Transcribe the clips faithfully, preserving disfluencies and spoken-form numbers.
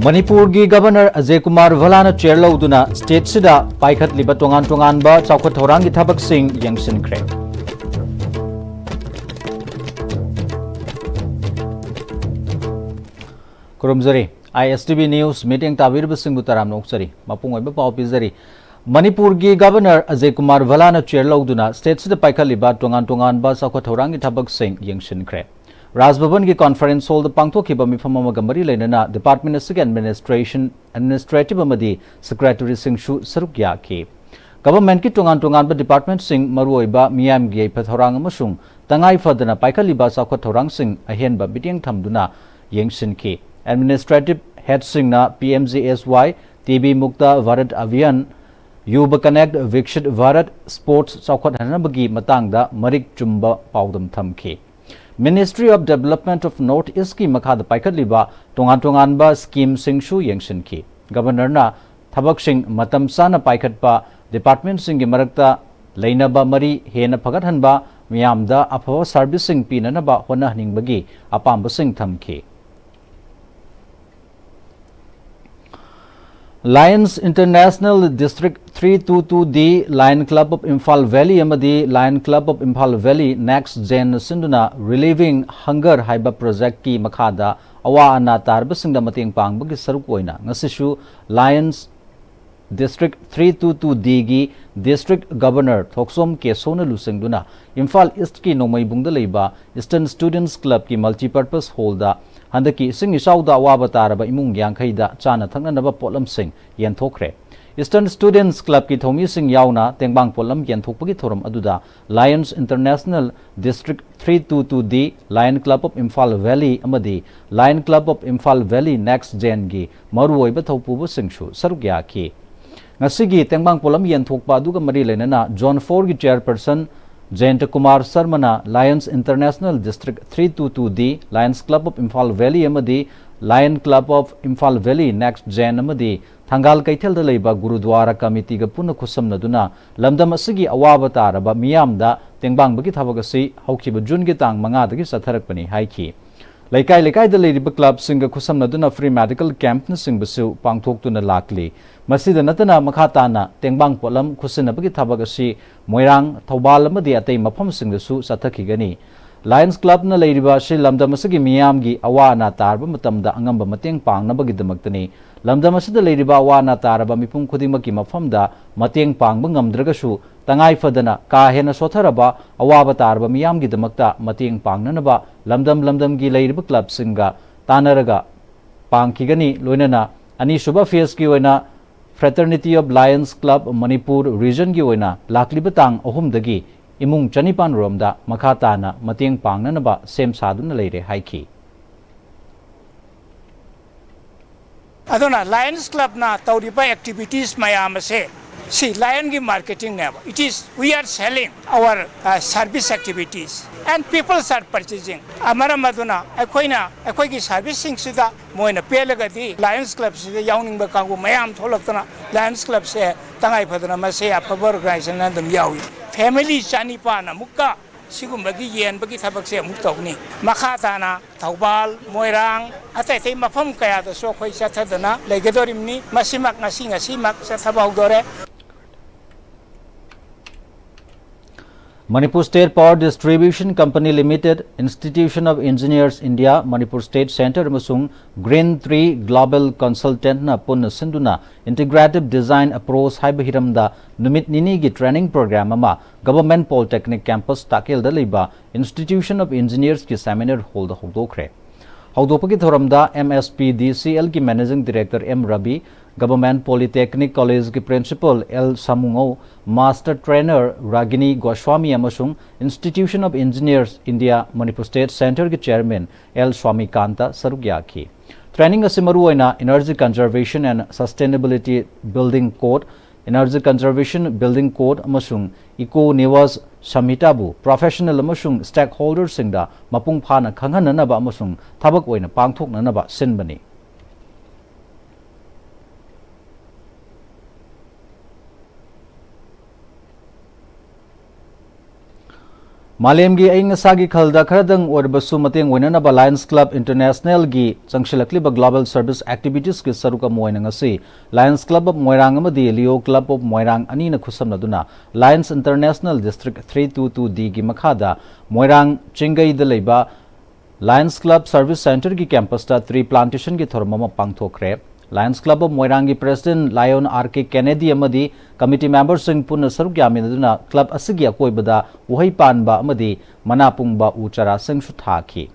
ꯃꯅꯤꯄꯨꯔꯒꯤ governor Ajay Kumar ꯚꯜꯂꯥꯅ chair ꯂꯧꯗꯨꯅ ꯁ꯭ꯇꯦꯠꯁꯤꯗ ꯄꯥꯏꯈꯠꯂꯤꯕ ꯇꯣꯉꯥꯟ ꯇꯣꯉꯥꯟꯕ ꯆꯥꯎꯈꯠ ꯊꯧꯔꯥꯡꯒꯤ ꯊꯕꯛꯁꯤꯡ ꯌꯦꯡꯁꯤꯟꯈ꯭ꯔꯦ꯫ ꯈꯨꯔꯨꯝꯖꯔꯤ꯫ ISTV News ꯃꯤꯠꯌꯦꯡ ꯇꯥꯕꯤꯔꯤꯕꯁꯤꯡꯕꯨ ꯇꯔꯥꯝꯅ ꯑꯣꯛꯆꯔꯤ꯫ ꯃꯄꯨꯡ ꯑꯣꯏꯕ ꯄꯥꯎ ꯄꯤꯖꯔꯤ꯫ ꯃꯅꯤꯄꯨꯔꯒꯤ ꯒꯕꯔꯅꯔ ꯑꯖꯌ ꯀꯨꯃꯥꯔ ꯚꯜꯂꯥꯅ ꯆꯦꯌꯔ ꯂꯧꯗꯨꯅ ꯁ꯭ꯇꯦꯠꯁꯤꯗ ꯄꯥꯏꯈꯠꯂꯤꯕ ꯇꯣꯉꯥꯟ ꯇꯣꯉꯥꯟꯕ ꯆꯥꯎꯈꯠ ꯊꯧꯔꯥꯡꯒꯤ ꯊꯕꯛꯁꯤꯡ ꯌꯦꯡꯁꯤꯟꯈ꯭ꯔꯦ꯫ ꯔꯥꯖ ꯚꯕꯟꯒꯤ ꯀꯣꯟꯐꯔꯦꯟꯁ ꯍꯣꯜꯗ ꯄꯥꯡꯊꯣꯛꯈꯤꯕ ꯃꯤꯐꯝ ꯑꯃꯒ ꯃꯔꯤ ꯂꯩꯅꯅ ꯗꯤꯄꯥꯔꯠꯃꯦꯟꯠ ꯑꯁꯤꯒꯤ ꯑꯦꯗꯃꯤꯅꯤꯁꯇ꯭ꯔꯦꯁꯟ, ꯑꯦꯗꯃꯤꯅꯤꯁꯇ꯭ꯔꯦꯇꯤꯚ ꯑꯃꯗꯤ ꯁꯦꯀ꯭ꯔꯦꯇꯔꯤꯁꯤꯡꯁꯨ ꯁꯔꯨꯛ ꯌꯥꯈꯤ꯫ ꯒꯚꯔꯟꯃꯦꯟꯠꯀꯤ ꯇꯣꯉꯥꯟ ꯇꯣꯉꯥꯟꯕ ꯗꯤꯄꯥꯔꯠꯃꯦꯟꯠꯁꯤꯡ, ꯃꯔꯨꯑꯣꯏꯕ ꯃꯤꯌꯥꯝꯒꯤ ꯌꯥꯏꯐ ꯊꯧꯔꯥꯡ ꯑꯃꯁꯨꯡ ꯇꯉꯥꯏ ꯐꯗꯅ ꯄꯥꯏꯈꯠꯂꯤꯕ ꯆꯥꯎꯈꯠ ꯊꯧꯔꯥꯡꯁꯤꯡ ꯑꯍꯦꯟꯕ ꯃꯤꯠꯌꯦꯡ ꯊꯝꯗꯨꯅ ꯌꯦꯡꯁꯤꯟꯈꯤ꯫ ꯑꯦꯗꯃꯤꯅꯤꯁꯇ꯭ꯔꯦꯇꯤꯚ ꯍꯦꯗꯁꯤꯡꯅ PMGSY, TB Mukta Bharat Abhiyan, Yuva Connect Viksit Bharat, sports ꯆꯥꯎꯈꯠꯍꯟꯅꯕꯒꯤ ꯃꯇꯥꯡꯗ ꯃꯔꯤꯛ ꯆꯨꯝꯕ ꯄꯥꯎꯗꯝ ꯊꯝꯈꯤ꯫ Ministry of Development of North Eastꯀꯤ ꯃꯈꯥꯗ ꯄꯥꯏꯈꯠꯂꯤꯕ ꯇꯣꯉꯥꯟ ꯇꯣꯉꯥꯟꯕ ꯁ꯭ꯀꯤꯝꯁꯤꯡꯁꯨ ꯌꯦꯡꯁꯤꯟꯈꯤ꯫ ꯒꯕꯔꯅꯔꯅ ꯊꯕꯛꯁꯤꯡ ꯃꯇꯝ ꯆꯥꯅ ꯄꯥꯏꯈꯠꯄ, ꯗꯤꯄꯥꯔꯠꯃꯦꯟꯠꯁꯤꯡꯒꯤ ꯃꯔꯛꯇ ꯂꯩꯅꯕ ꯃꯔꯤ ꯍꯦꯟꯅ ꯐꯒꯠꯍꯟꯕ, ꯃꯤꯌꯥꯝꯗ ꯑꯐꯕ ꯁꯔꯚꯤꯁꯁꯤꯡ ꯄꯤꯅꯅꯕ ꯍꯣꯠꯅꯍꯟꯅꯤꯡꯕꯒꯤ ꯑꯄꯥꯝꯕꯁꯤꯡ ꯊꯝꯈꯤ꯫ Lions International District three two two D, Lion Club of Imphal Valley ꯑꯃꯗꯤ Lion Club of Imphal Valley Next Gen ꯅ ꯁꯤꯟꯗꯨꯅ Relieving Hunger ꯍꯥꯏꯕ ꯄ꯭ꯔꯣꯖꯦꯛꯀꯤ ꯃꯈꯥꯗ ꯑꯋꯥ ꯑꯅꯥ ꯇꯥꯔꯕꯁꯤꯡꯗ ꯃꯇꯦꯡ ꯄꯥꯡꯕꯒꯤ ꯁꯔꯨꯛ ꯑꯣꯏꯅ ꯉꯁꯤꯁꯨ Lions District three two two D ꯒꯤ District Governor ꯊꯣꯛꯆꯣꯝ ꯀꯦꯁꯣꯅ ꯂꯨꯆꯤꯡꯗꯨꯅ ꯏꯝꯐꯥꯜ ꯏꯁ꯭ꯠꯀꯤ ꯅꯣꯡꯃꯩꯕꯨꯡꯗ ꯂꯩꯕ Eastern Students Club ꯀꯤ Multipurpose Hall ꯗ ꯍꯟꯗꯛꯀꯤ ꯏꯁꯤꯡ ꯏꯆꯥꯎꯗ ꯑꯋꯥꯕ ꯇꯥꯔꯕ ꯏꯃꯨꯡ ꯌꯥꯡꯈꯩꯗ ꯆꯥꯅ ꯊꯛꯅꯅꯕ ꯄꯣꯠꯂꯝꯁꯤꯡ ꯌꯦꯟꯊꯣꯛꯈ꯭ꯔꯦ꯫ Eastern Students Club ꯀꯤ ꯊꯧꯃꯤꯁꯤꯡ ꯌꯥꯎꯅ ꯇꯦꯡꯕꯥꯡ ꯄꯣꯠꯂꯝ ꯌꯦꯟꯊꯣꯛꯄꯒꯤ ꯊꯧꯔꯝ ꯑꯗꯨꯗ Lions International District three two two D, Lion Club of Imphal Valley ꯑꯃꯗꯤ Lion Club of Imphal Valley Next Gen ꯒꯤ ꯃꯔꯨꯑꯣꯏꯕ ꯊꯧꯄꯨꯕꯁꯤꯡꯁꯨ ꯁꯔꯨꯛ ꯌꯥꯈꯤ꯫ ꯉꯁꯤꯒꯤ ꯇꯦꯡꯕꯥꯡ ꯄꯣꯠꯂꯝ ꯌꯦꯟꯊꯣꯛꯄ ꯑꯗꯨꯒ ꯃꯔꯤ ꯂꯩꯅꯅ Zone four ꯒꯤ Chairperson ꯖꯌꯟꯇ Kumar ꯁꯔꯃꯅ Lions International District three two two D, Lions Club of Imphal Valley ꯑꯃꯗꯤ Lion Club of Imphal Valley Next Gen ꯑꯃꯗꯤ ꯊꯪꯒꯥꯜ ꯀꯩꯊꯦꯜꯗ ꯂꯩꯕ ꯒꯨꯔꯨꯗ꯭ꯋꯥꯔꯥ ꯀꯃꯤꯇꯤꯒ ꯄꯨꯟꯅ ꯈꯨꯠꯁꯝꯅꯗꯨꯅ ꯂꯝꯗꯝ ꯑꯁꯤꯒꯤ ꯑꯋꯥꯕ ꯇꯥꯔꯕ ꯃꯤꯌꯥꯝꯗ ꯇꯦꯡꯕꯥꯡꯕꯒꯤ ꯊꯕꯛ ꯑꯁꯤ ꯍꯧꯈꯤꯕ ꯖꯨꯟꯒꯤ ꯇꯥꯡ ꯃꯉꯥꯗꯒꯤ ꯆꯠꯊꯔꯛꯄꯅꯤ ꯍꯥꯏꯈꯤ꯫ ꯂꯩꯀꯥꯏ ꯂꯩꯀꯥꯏꯗ ꯂꯩꯔꯤꯕ ꯀ꯭ꯂꯕꯁꯤꯡꯒ ꯈꯨꯠꯁꯝꯅꯗꯨꯅ free medical campꯅꯆꯤꯡꯕꯁꯨ ꯄꯥꯡꯊꯣꯛꯇꯨꯅ ꯂꯥꯛꯂꯤ꯫ ꯃꯁꯤꯗ ꯅꯠꯇꯅ ꯃꯈꯥ ꯇꯥꯅ ꯇꯦꯡꯕꯥꯡ ꯄꯣꯠꯂꯝ ꯈꯨꯠꯁꯤꯟꯅꯕꯒꯤ ꯊꯕꯛ ꯑꯁꯤ ꯃꯣꯏꯔꯥꯡ, ꯊꯧꯕꯥꯜ ꯑꯃꯗꯤ ꯑꯇꯩ ꯃꯐꯝꯁꯤꯡꯗꯁꯨ ꯆꯠꯊꯈꯤꯒꯅꯤ꯫ Lions Clubꯅ ꯂꯩꯔꯤꯕ ꯑꯁꯤ ꯂꯝꯗꯝ ꯑꯁꯤꯒꯤ ꯃꯤꯌꯥꯝꯒꯤ ꯑꯋꯥ ꯑꯅꯥ ꯇꯥꯔꯕ ꯃꯇꯝꯗ ꯑꯉꯝꯕ ꯃꯇꯦꯡ ꯄꯥꯡꯅꯕꯒꯤꯗꯃꯛꯇꯅꯤ꯫ ꯂꯝꯗꯝ ꯑꯁꯤꯗ ꯂꯩꯔꯤꯕ ꯑꯋꯥ ꯑꯅꯥ ꯇꯥꯔꯕ ꯃꯤꯄꯨꯝ ꯈꯨꯗꯤꯡꯃꯛꯀꯤ ꯃꯐꯝꯗ ꯃꯇꯦꯡ ꯄꯥꯡꯕ ꯉꯝꯗ꯭ꯔꯒꯁꯨ, ꯇꯉꯥꯏ ꯐꯗꯅ ꯀꯥ ꯍꯦꯟꯅ ꯁꯣꯠꯊꯔꯕ ꯑꯋꯥꯕ ꯇꯥꯔꯕ ꯃꯤꯌꯥꯝꯒꯤꯗꯃꯛꯇ ꯃꯇꯦꯡ ꯄꯥꯡꯅꯅꯕ ꯂꯝꯗꯝ ꯂꯝꯗꯝꯒꯤ ꯂꯩꯔꯤꯕ ꯀ꯭ꯂꯕꯁꯤꯡꯒ ꯇꯥꯟꯅꯔꯒ ꯄꯥꯡꯈꯤꯒꯅꯤ꯫ ꯂꯣꯏꯅꯅ ꯑꯅꯤꯁꯨꯕ phaseꯀꯤ ꯑꯣꯏꯅ Fraternity of Lions Club Manipur regionꯒꯤ ꯑꯣꯏꯅ ꯂꯥꯛꯂꯤꯕ ꯇꯥꯡ ꯑꯍꯨꯝꯗꯒꯤ ꯏꯃꯨꯡ ꯆꯅꯤꯄꯥꯟ ꯔꯣꯝꯗ ꯃꯈꯥ ꯇꯥꯅ ꯃꯇꯦꯡ ꯄꯥꯡꯅꯅꯕ ꯁꯦꯝ ꯁꯥꯗꯨꯅ ꯂꯩꯔꯦ ꯍꯥꯏꯈꯤ꯫ ꯑꯗꯨꯅ Lions Clubꯅ ꯇꯧꯔꯤꯕ activities ꯃꯌꯥꯝ ꯑꯁꯦ ꯁꯤ Lionꯒꯤ marketingꯅꯦꯕ꯫ It is, we are selling our, uh, service activities and peoples are purchasing꯫ ꯃꯔꯝ ꯑꯗꯨꯅ ꯑꯩꯈꯣꯏꯅ ꯑꯩꯈꯣꯏꯒꯤ serviceꯁꯤꯡꯁꯤꯗ ꯃꯣꯏꯅ ꯄꯦꯜꯂꯒꯗꯤ Lions Clubꯁꯤꯗ ꯌꯥꯎꯅꯤꯡꯕ ꯀꯥꯡꯕꯨ ꯃꯌꯥꯝ ꯊꯣꯛꯂꯛꯇꯅ Lions Clubꯁꯦ ꯇꯉꯥꯏ ꯐꯗꯅ ꯃꯁꯦ ꯑꯐꯕ organizationꯅ ꯑꯗꯨꯝ ꯌꯥꯎꯏ꯫ Family ꯆꯅꯤꯄꯥꯟ ꯑꯃꯨꯛꯀ ꯁꯤꯒꯨꯝꯕꯒꯤ ꯌꯦꯟꯕꯒꯤ ꯊꯕꯛꯁꯦ ꯑꯃꯨꯛ ꯇꯧꯅꯤ꯫ ꯃꯈꯥ ꯇꯥꯅ ꯊꯧꯕꯥꯜ, ꯃꯣꯏꯔꯥꯡ, ꯑꯇꯩ ꯑꯇꯩ ꯃꯐꯝ ꯀꯌꯥꯗꯁꯨ ꯑꯩꯈꯣꯏ ꯆꯠꯊꯗꯨꯅ ꯂꯩꯒꯗꯧꯔꯤꯕꯅꯤ꯫ ꯃꯁꯤꯃꯛ ꯉꯁꯤ ꯉꯁꯤꯃꯛ ꯆꯠꯊꯕ ꯍꯧꯗꯣꯔꯦ꯫ Manipur State Power Distribution Company Limited, Institution of Engineers India, Manipur State Centre ꯑꯃꯁꯨꯡ Green Tree Global Consultantꯅ ꯄꯨꯟꯅ ꯁꯤꯟꯗꯨꯅ Integrative Design Approach ꯍꯥꯏꯕ ꯍꯤꯔꯝꯗ ꯅꯨꯃꯤꯠ ꯅꯤꯅꯤꯒꯤ training program ꯑꯃ Government Polytechnic Campus ꯇꯥꯛꯀꯦꯜꯗ ꯂꯩꯕ Institution of Engineersꯀꯤ seminar hallꯗ ꯍꯧꯗꯣꯛꯈ꯭ꯔꯦ꯫ ꯍꯧꯗꯣꯛꯄꯒꯤ ꯊꯧꯔꯝꯗ MSPDCLꯒꯤ Managing Director M Ravi, Government Polytechnic Collegeꯀꯤ Principal L ꯁꯥꯃꯨꯉꯧ, Master Trainer ꯔꯥꯒꯤꯅꯤ Goswami ꯑꯃꯁꯨꯡ Institution of Engineers India Manipur State Centreꯒꯤ Chairman L ꯁ꯭ꯋꯥꯃꯤꯀꯥꯟꯇ ꯁꯔꯨꯛ ꯌꯥꯈꯤ꯫ Training ꯑꯁꯤ ꯃꯔꯨꯑꯣꯏꯅ Energy Conservation and Sustainability Building Code, Energy Conservation Building Code ꯑꯃꯁꯨꯡ Eco Niwas Samhitaꯕꯨ professional ꯑꯃꯁꯨꯡ stakeholderꯁꯤꯡꯗ ꯃꯄꯨꯡ ꯐꯥꯅ ꯈꯪꯍꯟꯅꯅꯕ ꯑꯃꯁꯨꯡ ꯊꯕꯛ ꯑꯣꯏꯅ ꯄꯥꯡꯊꯣꯛꯅꯅꯕ ꯁꯤꯟꯕꯅꯤ꯫ ꯃꯥꯂꯦꯝꯒꯤ ꯑꯏꯪ ꯑꯁꯥꯒꯤ ꯈꯜꯗ ꯈꯔꯗꯪ ꯑꯣꯏꯔꯕꯁꯨ ꯃꯇꯦꯡ ꯑꯣꯏꯅꯅꯕ Lions Club International-ꯒꯤ ꯆꯪꯁꯤꯜꯂꯛꯂꯤꯕ Global Service Activities-ꯀꯤ ꯁꯔꯨꯛ ꯑꯃ ꯑꯣꯏꯅ ꯉꯁꯤ Lions Club of Moirang ꯑꯃꯗꯤ Leo Club of Moirang ꯑꯅꯤꯅ ꯈꯨꯠꯁꯝꯅꯗꯨꯅ Lions International District three two two D-ꯒꯤ ꯃꯈꯥꯗ ꯃꯣꯏꯔꯥꯡ ꯆꯤꯡꯒꯩꯗ ꯂꯩꯕ Lions Club Service Centre-ꯒꯤ campus-ꯇ tree plantation-ꯒꯤ ꯊꯧꯔꯝ ꯑꯃ ꯄꯥꯡꯊꯣꯛꯈ꯭ꯔꯦ꯫ Lions Club of ꯃꯣꯏꯔꯥꯡꯒꯤ President Lion R K Kennedy ꯑꯃꯗꯤ committee member-ꯁꯤꯡ ꯄꯨꯟꯅ ꯁꯔꯨꯛ ꯌꯥꯃꯤꯟꯅꯗꯨꯅ club ꯑꯁꯤꯒꯤ ꯑꯀꯣꯏꯕꯗ ꯎꯍꯩ ꯄꯥꯟꯕ ꯑꯃꯗꯤ ꯃꯅꯥ ꯄꯨꯡꯕ ꯎ ꯆꯥꯔꯥꯁꯤꯡꯁꯨ ꯊꯥꯈꯤ꯫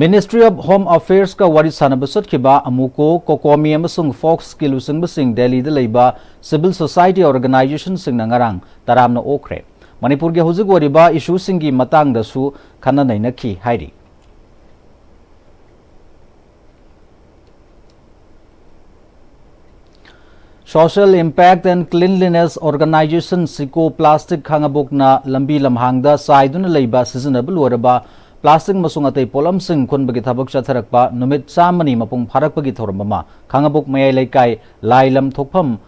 Ministry of Home Affairs-ꯀ ꯋꯥꯔꯤ ꯁꯥꯟꯅꯕ ꯆꯠꯈꯤꯕ ꯑꯃꯨꯀꯣ, ꯀꯣꯀꯣꯃꯤ ꯑꯃꯁꯨꯡ ꯐꯣꯛꯁꯀꯤ ꯂꯨꯆꯤꯡꯕꯁꯤꯡ ꯗꯦꯜꯂꯤꯗ ꯂꯩꯕ civil society organization-ꯁꯤꯡꯅ ꯉꯔꯥꯡ ꯇꯔꯥꯝꯅ ꯑꯣꯛꯈ꯭ꯔꯦ꯫ ꯃꯅꯤꯄꯨꯔꯒꯤ ꯍꯧꯖꯤꯛ ꯑꯣꯏꯔꯤꯕ issue-ꯁꯤꯡꯒꯤ ꯃꯇꯥꯡꯗꯁꯨ ꯈꯟꯅ ꯅꯩꯅꯈꯤ ꯍꯥꯏꯔꯤ꯫ Social Impact and Cleanliness Organization, ꯁꯤꯀꯣ, plastic ꯈꯥꯉꯕꯣꯛꯅ ꯂꯝꯕꯤ ꯂꯝꯍꯥꯡꯗ ꯆꯥꯏꯗꯨꯅ ꯂꯩꯕ ꯁꯤꯖꯤꯟꯅꯕ ꯂꯣꯏꯔꯕ plastic ꯑꯃꯁꯨꯡ ꯑꯇꯩ ꯄꯣꯠꯂꯝꯁꯤꯡ ꯈꯨꯟꯕꯒꯤ ꯊꯕꯛ ꯆꯠꯊꯔꯛꯄ ꯅꯨꯃꯤꯠ ꯆꯥꯝꯃꯅꯤ ꯃꯄꯨꯡ ꯐꯥꯔꯛꯄꯒꯤ ꯊꯧꯔꯝ ꯑꯃ ꯈꯥꯉꯕꯣꯛ ꯃꯌꯥꯏ ꯂꯩꯀꯥꯏ ꯂꯥꯏꯂꯝ ꯊꯣꯛꯐꯝ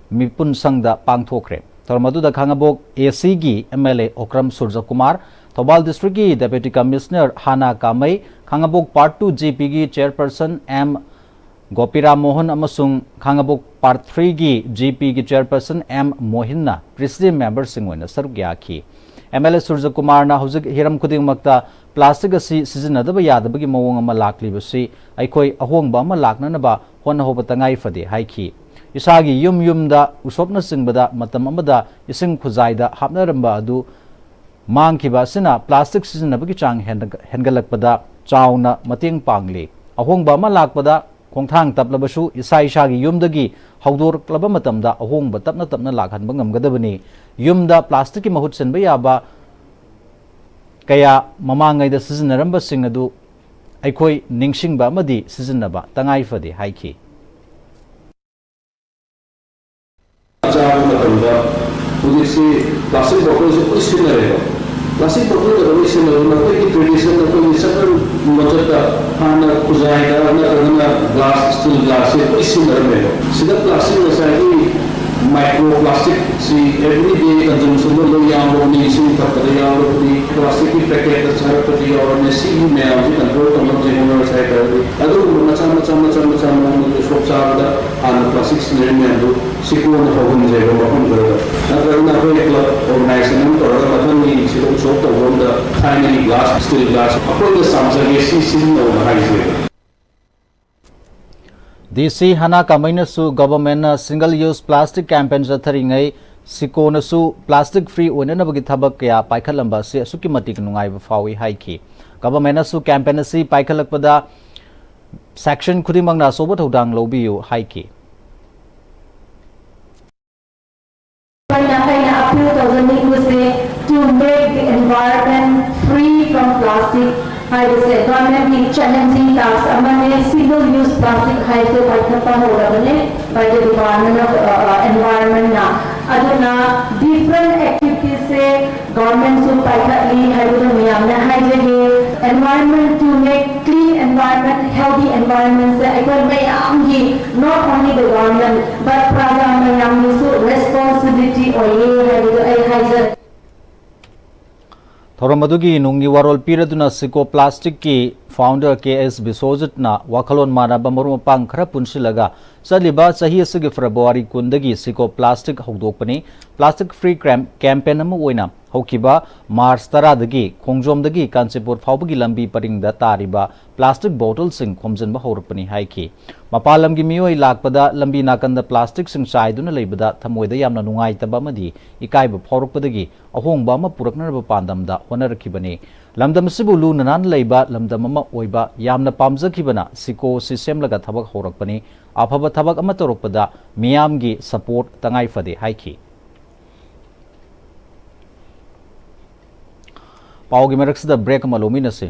ꯃꯤꯄꯨꯟ ꯁꯪꯗ ꯄꯥꯡꯊꯣꯛꯈ꯭ꯔꯦ꯫ ꯊꯧꯔꯝ ꯑꯗꯨꯗ ꯈꯥꯉꯕꯣꯛ A C-ꯒꯤ M L A Okram ꯁꯨꯔꯖꯀꯨꯃꯥꯔ, Thoubal district-ꯀꯤ Deputy Commissioner ꯍꯥꯅꯥ ꯀꯥꯃꯩ, Khangabok Part two G P-ꯒꯤ chairperson M ꯒꯣꯄꯤꯔꯥꯝ Mohan ꯑꯃꯁꯨꯡ ꯈꯥꯉꯕꯣꯛ Part three-ꯒꯤ G P-ꯒꯤ chairperson M ꯃꯣꯍꯤꯟꯅ president member-ꯁꯤꯡ ꯑꯣꯏꯅ ꯁꯔꯨꯛ ꯌꯥꯈꯤ꯫ M L A ꯁꯨꯔꯖꯀꯨꯃꯥꯔꯅ ꯍꯧꯖꯤꯛ ꯍꯤꯔꯝ ꯈꯨꯗꯤꯡꯃꯛꯇ plastic ꯑꯁꯤ ꯁꯤꯖꯤꯟꯅꯗꯕ ꯌꯥꯗꯕꯒꯤ ꯃꯑꯣꯡ ꯑꯃ ꯂꯥꯛꯂꯤꯕꯁꯤ ꯑꯩꯈꯣꯏ ꯑꯍꯣꯡꯕ ꯑꯃ ꯂꯥꯛꯅꯅꯕ ꯍꯣꯠꯅꯍꯧꯕ ꯇꯉꯥꯏ ꯐꯗꯦ ꯍꯥꯏꯈꯤ꯫ ꯏꯁꯥꯒꯤ ꯌꯨꯝ ꯌꯨꯝꯗ ꯎꯁꯣꯞꯅꯆꯤꯡꯕꯗ ꯃꯇꯝ ꯑꯃꯗ ꯏꯁꯤꯡ ꯈꯨꯖꯥꯏꯗ ꯍꯥꯞꯅꯔꯝꯕ ꯑꯗꯨ ꯃꯥꯡꯈꯤꯕ ꯑꯁꯤꯅ plastic ꯁꯤꯖꯤꯟꯅꯕꯒꯤ ꯆꯥꯡ ꯍꯦꯟꯒ-, ꯍꯦꯟꯒꯠꯂꯛꯄꯗ ꯆꯥꯎꯅ ꯃꯇꯦꯡ ꯄꯥꯡꯂꯤ꯫ ꯑꯍꯣꯡꯕ ꯑꯃ ꯂꯥꯛꯄꯗ ꯈꯣꯡꯊꯥꯡ ꯇꯞꯂꯕꯁꯨ ꯏꯁꯥ ꯏꯁꯥꯒꯤ ꯌꯨꯝꯗꯒꯤ ꯍꯧꯗꯣꯔꯛꯂꯕ ꯃꯇꯝꯗ ꯑꯍꯣꯡꯕ ꯇꯞꯅ ꯇꯞꯅ ꯂꯥꯛꯍꯟꯕ ꯉꯝꯒꯗꯕꯅꯤ꯫ ꯌꯨꯝꯗ plastic-ꯀꯤ ꯃꯍꯨꯠ ꯁꯤꯟꯕ ꯌꯥꯕ ꯀꯌꯥ ꯃꯃꯥꯡꯉꯩꯗ ꯁꯤꯖꯤꯟꯅꯔꯝꯕꯁꯤꯡ ꯑꯗꯨ ꯑꯩꯈꯣꯏ ꯅꯤꯡꯁꯤꯡꯕ ꯑꯃꯗꯤ ꯁꯤꯖꯤꯟꯅꯕ ꯇꯉꯥꯏ ꯐꯗꯦ ꯍꯥꯏꯈꯤ꯫ ꯆꯥꯕ ꯃꯇꯝꯗ ꯍꯧꯖꯤꯛꯁꯤ plastic bottle-ꯁꯤ ꯂꯣꯏ ꯁꯤꯖꯤꯟꯅꯔꯦꯀꯣ꯫ Plastic bottle-ꯗ ꯂꯣꯏ ꯁꯤꯖꯤꯟꯅꯔꯦ꯫ ꯃꯈꯣꯏꯒꯤ tradition, ꯑꯩꯈꯣꯏꯒꯤ ꯆꯠꯅ ꯂꯣꯟꯆꯠꯇ ꯍꯥꯟꯅ ꯈꯨꯖꯥꯏꯗ ꯅꯠꯇ꯭ꯔꯒꯅ glass, steel glass-ꯁꯦ ꯂꯣꯏ ꯁꯤꯖꯤꯟꯅꯔꯝꯃꯦꯕ꯫ ꯁꯤꯗ plastic ꯉꯁꯥꯏꯒꯤ Microplastic ꯁꯤ everyday consumption ꯗ ꯂꯣꯏ ꯌꯥꯎꯔꯕꯅꯤ, ꯏꯁꯤꯡ ꯊꯛꯄꯗ ꯌꯥꯎꯔꯕꯅꯤ, plastic ꯀꯤ packet ꯇ ꯆꯥꯔꯛꯄꯁꯨ ꯌꯥꯎꯔꯕꯅꯤ꯫ ꯁꯤꯒꯤ ꯃꯌꯥꯝꯁꯤ control ꯇꯧꯅꯕꯁꯦ ꯍꯣꯠꯅꯔꯁꯤ ꯍꯥꯏꯇꯥꯔꯗꯤ, ꯑꯗꯨꯒꯨꯝꯕ ꯃꯆꯥ ꯃꯆꯥ ꯃꯆꯥ ꯃꯆꯥ ꯃꯑꯣꯡꯗ ꯁꯣꯛ ꯆꯥꯕꯗ ꯍꯥꯟꯅ plastic ꯁꯤꯖꯤꯟꯅꯔꯤꯕ ꯃꯌꯥꯝꯗꯨ ꯁꯤꯀꯣꯟꯅ ꯐꯍꯟꯖꯦꯕ ꯃꯐꯝ ꯈꯔꯗ꯫ ꯅꯠꯇ꯭ꯔꯒꯅ ꯑꯩꯈꯣꯏ club organization ꯑꯃ ꯇꯧꯔꯒ ꯃꯊꯪꯒꯤ ꯁꯤꯗ ꯎꯠꯁꯣꯞ ꯇꯧꯕ ꯑꯃꯗ ꯊꯥꯏꯅꯒꯤ glass, steel glass ꯑꯩꯈꯣꯏꯅ ꯆꯥꯝꯖꯒꯦ, ꯁꯤ ꯁꯤꯖꯤꯟꯅꯧꯅ ꯍꯥꯏꯖꯦꯕ꯫ ꯗꯤ ꯁꯤ ꯍꯅꯥ ꯀꯥꯃꯩꯅꯁꯨ government ꯅ single use plastic campaign ꯆꯠꯊꯔꯤꯉꯩ ꯁꯤꯀꯣꯅꯁꯨ plastic free ꯑꯣꯏꯅꯅꯕꯒꯤ ꯊꯕꯛ ꯀꯌꯥ ꯄꯥꯏꯈꯠꯂꯝꯕ ꯑꯁꯤ ꯑꯁꯨꯛꯀꯤ ꯃꯇꯤꯛ ꯅꯨꯡꯉꯥꯏꯕ ꯐꯥꯎꯏ ꯍꯥꯏꯈꯤ꯫ Government ꯅꯁꯨ campaign ꯑꯁꯤ ꯄꯥꯏꯈꯠꯂꯛꯄꯗ section ꯈꯨꯗꯤꯡꯃꯛꯅ ꯑꯆꯧꯕ ꯊꯧꯗꯥꯡ ꯂꯧꯕꯤꯌꯨ ꯍꯥꯏꯈꯤ꯫ ꯑꯩꯅ ꯑꯩꯅ appeal ꯇꯧꯖꯅꯤꯡꯕꯁꯦ, to make the environment free from plastic ꯍꯥꯏꯕꯁꯦ government ꯀꯤ challenging task ꯑꯃꯅꯦ꯫ Single use plastic ꯍꯥꯏꯕꯁꯦ ꯄꯥꯏꯈꯠꯄ ꯍꯧꯔꯕꯅꯦ by the Department of Environment ꯅ꯫ ꯑꯗꯨꯅ different activities ꯁꯦ government ꯁꯨ ꯄꯥꯏꯈꯠꯂꯤ ꯍꯥꯏꯕꯗꯨ ꯃꯌꯥꯝꯅ ꯍꯥꯏꯖꯒꯦ꯫ Environment, to make clean environment, healthy environment ꯁꯦ ꯑꯩꯈꯣꯏ ꯃꯌꯥꯝꯒꯤ, not only the government but ꯄ꯭ꯔꯖꯥ ꯃꯌꯥꯝꯒꯤꯁꯨ responsibility ꯑꯣꯏꯌꯦ ꯍꯥꯏꯕꯗꯨ ꯑꯩ ꯍꯥꯏꯖꯒꯦ꯫ ꯊꯧꯔꯝ ꯑꯗꯨꯒꯤ ꯅꯨꯡꯒꯤ ꯋꯥꯔꯣꯜ ꯄꯤꯔꯗꯨꯅ ꯁꯤꯀꯣ ꯄ꯭ꯂꯥꯁꯇꯤꯛꯀꯤ founder ꯀꯦ ꯑꯦꯁ ꯕꯤꯁꯣꯖꯤꯠꯅ ꯋꯥꯈꯜꯂꯣꯟ ꯃꯥꯟꯅꯕ ꯃꯔꯨꯞ ꯃꯄꯥꯡ ꯈꯔ ꯄꯨꯟꯁꯤꯜꯂꯒ ꯆꯠꯂꯤꯕ ꯆꯍꯤ ꯑꯁꯤꯒꯤ ꯐꯦꯕ꯭ꯔꯨꯋꯥꯔꯤ ꯀꯨꯟꯗꯒꯤ ꯁꯤꯀꯣ ꯄ꯭ꯂꯥꯁꯇꯤꯛ ꯍꯧꯗꯣꯛꯄꯅꯤ꯫ Plastic free campaign ꯑꯃ ꯑꯣꯏꯅ ꯍꯧꯈꯤꯕ ꯃꯥꯔꯆ ꯇꯔꯥꯗꯒꯤ ꯈꯣꯡꯖꯣꯝꯗꯒꯤ ꯀꯥꯟꯆꯤꯄꯨꯔ ꯐꯥꯎꯕꯒꯤ ꯂꯝꯕꯤ ꯄꯔꯤꯡꯗ ꯇꯥꯔꯤꯕ plastic bottle ꯁꯤꯡ ꯈꯣꯝꯖꯤꯟꯕ ꯍꯧꯔꯛꯄꯅꯤ ꯍꯥꯏꯈꯤ꯫ ꯃꯄꯥꯟ ꯂꯝꯒꯤ ꯃꯤꯑꯣꯏ ꯂꯥꯛꯄꯗ ꯂꯝꯕꯤ ꯅꯥꯀꯟꯗ plastic ꯁꯤꯡ ꯆꯥꯏꯗꯨꯅ ꯂꯩꯕꯗ ꯊꯃꯣꯏꯗ ꯌꯥꯝꯅ ꯅꯨꯡꯉꯥꯏꯇꯕ ꯑꯃꯗꯤ ꯏꯀꯥꯏꯕ ꯐꯥꯎꯔꯛꯄꯗꯒꯤ ꯑꯍꯣꯡꯕ ꯑꯃ ꯄꯨꯔꯛꯅꯅꯕ ꯄꯥꯟꯗꯝꯗ ꯍꯣꯠꯅꯔꯛꯈꯤꯕꯅꯤ꯫ ꯂꯝꯗꯝ ꯑꯁꯤꯕꯨ ꯂꯨꯅ ꯅꯥꯟꯅ ꯂꯩꯕ ꯂꯝꯗꯝ ꯑꯃ ꯑꯣꯏꯕ ꯌꯥꯝꯅ ꯄꯥꯝꯖꯈꯤꯕꯅ ꯁꯤꯀꯣ ꯑꯁꯤ ꯁꯦꯝꯂꯒ ꯊꯕꯛ ꯍꯧꯔꯛꯄꯅꯤ꯫ ꯑꯐꯕ ꯊꯕꯛ ꯑꯃ ꯇꯧꯔꯛꯄꯗ ꯃꯤꯌꯥꯝꯒꯤ support ꯇꯉꯥꯏ ꯐꯗꯦ ꯍꯥꯏꯈꯤ꯫ ꯄꯥꯎꯒꯤ ꯃꯔꯛꯁꯤꯗ break ꯑꯃ ꯂꯧꯃꯤꯟꯅꯁꯤ꯫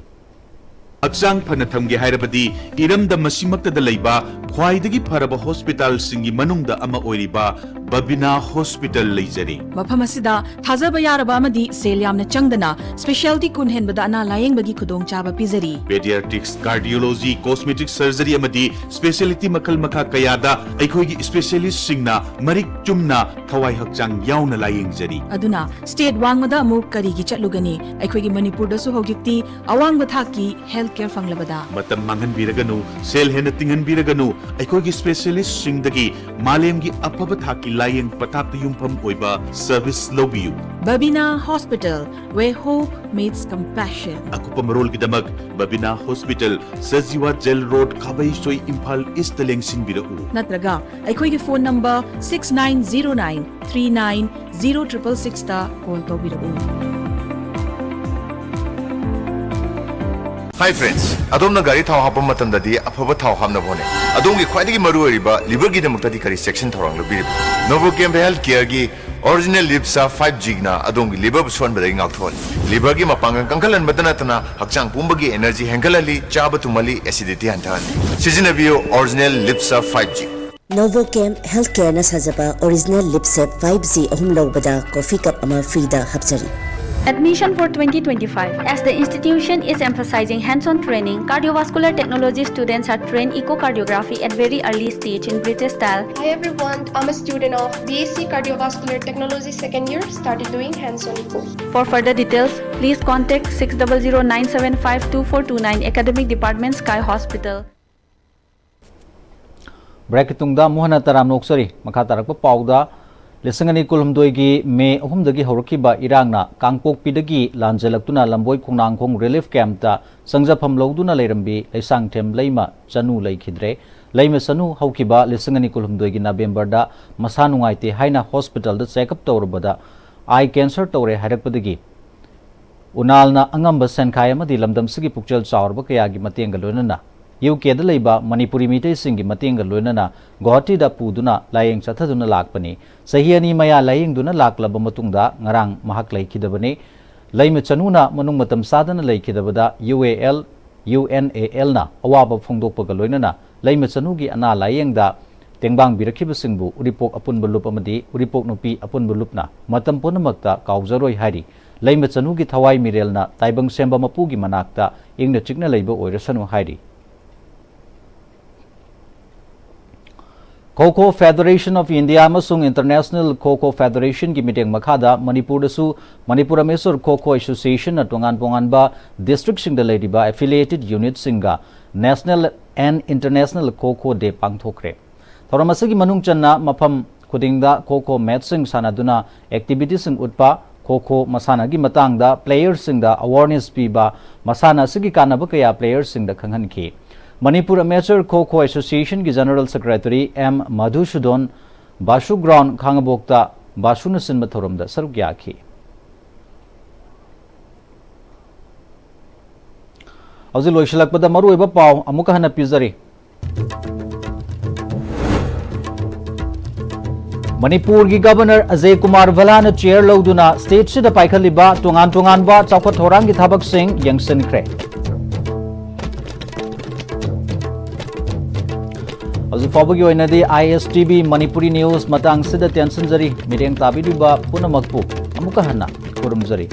ꯍꯛꯆꯥꯡ ꯐꯅ ꯊꯝꯒꯦ ꯍꯥꯏꯔꯕꯗꯤ ꯏꯔꯝꯗꯝ ꯑꯁꯤꯃꯛꯇꯗ ꯂꯩꯕ ꯈ꯭ꯋꯥꯏꯗꯒꯤ ꯐꯔꯕ ꯍꯣꯁꯄꯤꯇꯥꯜꯁꯤꯡꯒꯤ ꯃꯅꯨꯡꯗ ꯑꯃ ꯑꯣꯏꯔꯤꯕ ꯕꯕꯤꯅꯥ ꯍꯣꯁꯄꯤꯇꯥꯜ ꯂꯩꯖꯔꯤ꯫ ꯃꯐꯝ ꯑꯁꯤꯗ ꯊꯥꯖꯕ ꯌꯥꯔꯕ ꯑꯃꯗꯤ ꯁꯦꯜ ꯌꯥꯝꯅ ꯆꯪꯗꯅ ꯁ꯭ꯄꯦꯁꯤꯌꯥꯂꯤꯇꯤ ꯀꯨꯟ ꯍꯦꯟꯕꯗ ꯑꯅꯥ ꯂꯥꯌꯦꯡꯕꯒꯤ ꯈꯨꯗꯣꯡꯆꯥꯕ ꯄꯤꯖꯔꯤ꯫ ꯄꯦꯗꯤꯌꯥꯇ꯭ꯔꯤꯛꯁ, ꯀꯥꯔꯗꯤꯑꯣꯂꯣꯖꯤ, ꯀꯣꯁꯃꯦꯇꯤꯛ ꯁꯔꯖꯔꯤ ꯑꯃꯗꯤ ꯁ꯭ꯄꯦꯁꯤꯌꯦꯂꯤꯇꯤ ꯃꯈꯜ ꯃꯈꯥ ꯀꯌꯥꯗ ꯑꯩꯈꯣꯏꯒꯤ ꯁ꯭ꯄꯦꯁꯤꯌꯦꯂꯤꯁꯁꯤꯡꯅ ꯃꯔꯤꯛ ꯆꯨꯝꯅ ꯊꯋꯥꯏ ꯍꯛꯆꯥꯡ ꯌꯥꯎꯅ ꯂꯥꯌꯦꯡꯖꯔꯤ꯫ ꯑꯗꯨꯅ ꯁ꯭ꯇꯦꯠ ꯋꯥꯡꯃꯗ ꯑꯃꯨꯛ ꯀꯔꯤꯒꯤ ꯆꯠꯂꯨꯒꯅꯤ? ꯑꯩꯈꯣꯏꯒꯤ ꯃꯅꯤꯄꯨꯔꯗꯁꯨ ꯍꯧꯖꯤꯛꯇꯤ ꯑꯋꯥꯡꯕ ꯊꯥꯛꯀꯤ ꯍꯦꯜꯊ ꯀꯦꯌꯔ ꯐꯪꯂꯕꯗ꯫ ꯃꯇꯝ ꯃꯥꯡꯍꯟꯕꯤꯔꯒꯅꯨ, ꯁꯦꯜ ꯍꯦꯟꯅ ꯇꯤꯡꯍꯟꯕꯤꯔꯒꯅꯨ, ꯑꯩꯈꯣꯏꯒꯤ ꯁ꯭ꯄꯦꯁꯤꯌꯦꯂꯤꯁ꯭ꯠꯁꯤꯡꯗꯒꯤ ꯃꯥꯂꯦꯝꯒꯤ ꯑꯐꯕ ꯊꯥꯛꯀꯤ ꯂꯥꯌꯦꯡ ꯄꯊꯥꯞꯇ ꯌꯨꯝꯐꯝ ꯑꯣꯏꯕ ꯁꯔꯚꯤꯁ ꯂꯧꯕꯤꯌꯨ꯫ Babina hospital, where hope meets compassion. ꯑꯀꯨꯞꯄ ꯃꯔꯣꯜꯒꯤꯗꯃꯛ Babina hospital, Sajiwa jail road, Khabeisoi, Imphal ꯏꯁ꯭ꯠꯇ ꯂꯦꯡꯁꯤꯟꯕꯤꯔꯛꯎ꯫ ꯅꯠꯇ꯭ꯔꯒ ꯑꯩꯈꯣꯏꯒꯤ phone number six nine zero nine three nine zero triple six ꯇ ꯀꯣꯜ ꯇꯧꯕꯤꯔꯛꯎ꯫ Hi friends, ꯑꯗꯣꯝꯅ ꯒꯥꯔꯤ ꯊꯥꯎ ꯍꯥꯞꯄ ꯃꯇꯝꯗꯗꯤ ꯑꯐꯕ ꯊꯥꯎ ꯍꯥꯞꯅꯕ ꯍꯣꯠꯅꯩ꯫ ꯑꯗꯣꯝꯒꯤ ꯈ꯭ꯋꯥꯏꯗꯒꯤ ꯃꯔꯨꯑꯣꯏꯔꯤꯕ ꯂꯤꯚꯔꯒꯤꯗꯃꯛꯇꯗꯤ ꯀꯔꯤ ꯆꯦꯛꯁꯤꯟ ꯊꯧꯔꯥꯡ ꯂꯧꯕꯤꯔꯤꯕ? ꯅꯣꯚꯣꯀꯦꯝ ꯍꯦꯜꯊ ꯀꯦꯌꯔꯒꯤ ꯑꯣꯔꯤꯖꯤꯅꯦꯜ ꯂꯤꯞꯁꯥ ꯐꯥꯏꯚ ꯖꯤꯅ ꯑꯗꯣꯝꯒꯤ ꯂꯤꯚꯔꯕꯨ ꯁꯣꯟꯕꯗꯒꯤ ꯉꯥꯛꯊꯣꯛꯍꯜꯂꯤ꯫ ꯂꯤꯚꯔꯒꯤ ꯃꯄꯥꯡꯒꯜ ꯀꯟꯈꯠꯍꯟꯕꯇ ꯅꯠꯇꯅ ꯍꯛꯆꯥꯡ ꯄꯨꯝꯕꯒꯤ ꯑꯦꯅꯔꯖꯤ ꯍꯦꯟꯒꯠꯍꯜꯂꯤ, ꯆꯥꯕ ꯇꯨꯝꯍꯜꯂꯤ, ꯑꯦꯁꯤꯗꯤꯇꯤ ꯍꯟꯊꯍꯜꯂꯤ꯫ ꯁꯤꯖꯤꯟꯅꯕꯤꯌꯨ ꯑꯣꯔꯤꯖꯤꯅꯦꯜ ꯂꯤꯞꯁꯥ ꯐꯥꯏꯚ ꯖꯤ꯫ ꯅꯣꯚꯣꯀꯦꯝ ꯍꯦꯜꯊ ꯀꯦꯌꯔꯅ ꯁꯥꯖꯕ ꯑꯣꯔꯤꯖꯤꯅꯦꯜ ꯂꯤꯞꯁꯦꯞ ꯐꯥꯏꯚ ꯖꯤ ꯑꯍꯨꯝ ꯂꯧꯕꯗ ꯀꯣꯐꯤ ꯀꯞ ꯑꯃ ꯐ꯭ꯔꯤꯗ ꯍꯥꯞꯆꯔꯤ꯫ Admission for twenty twenty-five. As the institution is emphasizing hands-on training, cardiovascular technology students are trained echocardiography at very early stage in British style. Hi everyone, I'm a student of B S C Cardiovascular Technology second year, started doing hands-on echo. For further details, please contact six double zero nine seven five two four two nine, Academic Department, Sky Hospital. ꯕ꯭ꯔꯦꯛꯀꯤ ꯇꯨꯡꯗ ꯑꯃꯨꯛ ꯍꯟꯅ ꯇꯔꯥꯝꯅ ꯑꯣꯛꯆꯔꯤ꯫ ꯃꯈꯥ ꯇꯥꯔꯛꯄ ꯄꯥꯎꯗ, ꯂꯤꯁꯤꯡ ꯑꯅꯤ ꯀꯨꯟꯍꯨꯝꯗꯣꯏꯒꯤ ꯃꯦ ꯑꯍꯨꯝꯗꯒꯤ ꯍꯧꯔꯛꯈꯤꯕ ꯏꯔꯥꯡꯅ ꯀꯥꯡꯄꯣꯛꯄꯤꯗꯒꯤ ꯂꯥꯟꯖꯦꯜꯂꯛꯇꯨꯅ ꯂꯝꯕꯣꯏ ꯈꯣꯡꯅꯥꯡꯈꯣꯡ ꯔꯤꯂꯤꯐ ꯀꯦꯝꯞꯇ ꯆꯪꯖꯐꯝ ꯂꯧꯗꯨꯅ ꯂꯩꯔꯝꯕꯤ ꯂꯩꯁꯥꯡꯊꯦꯝ ꯂꯩꯃ ꯆꯅꯨ ꯂꯩꯈꯤꯗ꯭ꯔꯦ꯫ ꯂꯩꯃ ꯆꯅꯨ ꯍꯧꯈꯤꯕ ꯂꯤꯁꯤꯡ ꯑꯅꯤ ꯀꯨꯟꯍꯨꯝꯗꯣꯏꯒꯤ ꯅꯕꯦꯝꯕꯔꯗ ꯃꯁꯥ ꯅꯨꯡꯉꯥꯏꯇꯦ ꯍꯥꯏꯅ ꯍꯣꯁꯄꯤꯇꯥꯜꯗ ꯆꯦꯛꯑꯞ ꯇꯧꯔꯨꯕꯗ ꯑꯥꯏ ꯀꯦꯟꯁꯔ ꯇꯧꯔꯦ ꯍꯥꯏꯔꯛꯄꯗꯒꯤ ꯎꯅꯥꯜꯅ ꯑꯉꯝꯕ ꯁꯦꯟꯈꯥꯏ ꯑꯃꯗꯤ ꯂꯝꯗꯝꯁꯤꯒꯤ ꯄꯨꯛꯆꯦꯜ ꯆꯥꯎꯔꯕ ꯀꯌꯥꯒꯤ ꯃꯇꯦꯡꯒ ꯂꯣꯏꯅꯅ ꯌꯨ ꯀꯦꯗ ꯂꯩꯕ ꯃꯅꯤꯄꯨꯔꯤ ꯃꯤꯇꯩꯁꯤꯡꯒꯤ ꯃꯇꯦꯡꯒ ꯂꯣꯏꯅꯅ ꯒꯨꯋꯥꯍꯥꯇꯤꯗ ꯄꯨꯗꯨꯅ ꯂꯥꯌꯦꯡ ꯆꯠꯊꯗꯨꯅ ꯂꯥꯛꯄꯅꯤ꯫ ꯆꯍꯤ ꯑꯅꯤ ꯃꯌꯥ ꯂꯥꯌꯦꯡꯗꯨꯅ ꯂꯥꯛꯂꯕ ꯃꯇꯨꯡꯗ ꯉꯔꯥꯡ ꯃꯍꯥꯛ ꯂꯩꯈꯤꯗꯕꯅꯤ꯫ ꯂꯩꯃ ꯆꯅꯨꯅ ꯃꯅꯨꯡ ꯃꯇꯝ ꯆꯥꯗꯅ ꯂꯩꯈꯤꯗꯕꯗ ꯌꯨ ꯑꯦ ꯑꯦꯜ UNALꯅ ꯑꯋꯥꯕ ꯐꯣꯡꯗꯣꯛꯄꯒ ꯂꯣꯏꯅꯅ ꯂꯩꯃ ꯆꯅꯨꯒꯤ ꯑꯅꯥ ꯂꯥꯌꯦꯡꯗ ꯇꯦꯡꯕꯥꯡꯕꯤꯔꯛꯈꯤꯕꯁꯤꯡꯕꯨ ꯎꯔꯤꯄꯣꯛ ꯑꯄꯨꯟꯕ ꯂꯨꯞ ꯑꯃꯗꯤ ꯎꯔꯤꯄꯣꯛ ꯅꯨꯄꯤ ꯑꯄꯨꯟꯕ ꯂꯨꯞꯅ ꯃꯇꯝ ꯄꯨꯝꯅꯃꯛꯇ ꯀꯥꯎꯖꯔꯣꯏ ꯍꯥꯏꯔꯤ꯫ ꯂꯩꯃ ꯆꯅꯨꯒꯤ ꯊꯋꯥꯏ ꯃꯤꯔꯦꯜꯅ ꯇꯥꯏꯕꯪ ꯁꯦꯝꯕ ꯃꯄꯨꯒꯤ ꯃꯅꯥꯛꯇ ꯏꯪꯅ ꯆꯤꯛꯅ ꯂꯩꯕ ꯑꯣꯏꯔꯁꯅꯨ ꯍꯥꯏꯔꯤ꯫ Kho Kho Federation of India ꯑꯃꯁꯨꯡ International Kho Kho Federationꯒꯤ ꯃꯤꯠꯌꯦꯡ ꯃꯈꯥꯗ ꯃꯅꯤꯄꯨꯔꯗꯁꯨ ꯃꯅꯤꯄꯨꯔ Amateur Kho Kho Associationꯅ ꯇꯣꯉꯥꯟ ꯇꯣꯉꯥꯟꯕ districtꯁꯤꯡꯗ ꯂꯩꯔꯤꯕ affiliated unitꯁꯤꯡꯒ National and International Kho Kho Day ꯄꯥꯡꯊꯣꯛꯈ꯭ꯔꯦ꯫ ꯊꯧꯔꯝ ꯑꯁꯤꯒꯤ ꯃꯅꯨꯡ ꯆꯟꯅ ꯃꯐꯝ ꯈꯨꯗꯤꯡꯗ ꯈꯣ ꯈꯣ matchꯁꯤꯡ ꯁꯥꯟꯅꯗꯨꯅ activityꯁꯤꯡ ꯎꯠꯄ, ꯈꯣ ꯈꯣ ꯃꯁꯥꯟꯅꯒꯤ ꯃꯇꯥꯡꯗ playerꯁꯤꯡꯗ awareness ꯄꯤꯕ, ꯃꯁꯥꯟꯅ ꯑꯁꯤꯒꯤ ꯀꯥꯟꯅꯕ ꯀꯌꯥ playerꯁꯤꯡꯗ ꯈꯪꯍꯟꯈꯤ꯫ Manipur Amateur Kho Kho Associationꯒꯤ General Secretary M Madhusudan ꯕꯥꯁꯨ ground ꯈꯥꯡꯉꯕꯣꯛꯇ ꯕꯥꯁꯨꯅ ꯁꯤꯟꯕ ꯊꯧꯔꯝꯗ ꯁꯔꯨꯛ ꯌꯥꯈꯤ꯫ ꯍꯧꯖꯤꯛ ꯂꯣꯏꯁꯤꯜꯂꯛꯄꯗ ꯃꯔꯨꯑꯣꯏꯕ ꯄꯥꯎ ꯑꯃꯨꯛꯀ ꯍꯟꯅ ꯄꯤꯖꯔꯤ꯫ ꯃꯅꯤꯄꯨꯔꯒꯤ Governor ꯑꯖꯌ ꯀꯨꯃꯥꯔ ꯚꯜꯂꯥꯅ chair ꯂꯧꯗꯨꯅ stateꯁꯤꯗ ꯄꯥꯏꯈꯠꯂꯤꯕ ꯇꯣꯉꯥꯟ ꯇꯣꯉꯥꯟꯕ ꯆꯥꯎꯈꯠ ꯊꯧꯔꯥꯡꯒꯤ ꯊꯕꯛꯁꯤꯡ ꯌꯦꯡꯁꯤꯟꯈ꯭ꯔꯦ꯫ ꯍꯧꯖꯤꯛ ꯐꯥꯎꯕꯒꯤ ꯑꯣꯏꯅꯗꯤ ISTV ꯃꯅꯤꯄꯨꯔꯤ news ꯃꯇꯥꯡꯁꯤꯗ ꯇꯦꯟꯁꯤꯟꯖꯔꯤ꯫ ꯃꯤꯠꯌꯦꯡ ꯇꯥꯕꯤꯔꯤꯕ ꯄꯨꯝꯅꯃꯛꯄꯨ ꯑꯃꯨꯛꯀ ꯍꯟꯅ ꯈꯨꯔꯨꯝꯖꯔꯤ꯫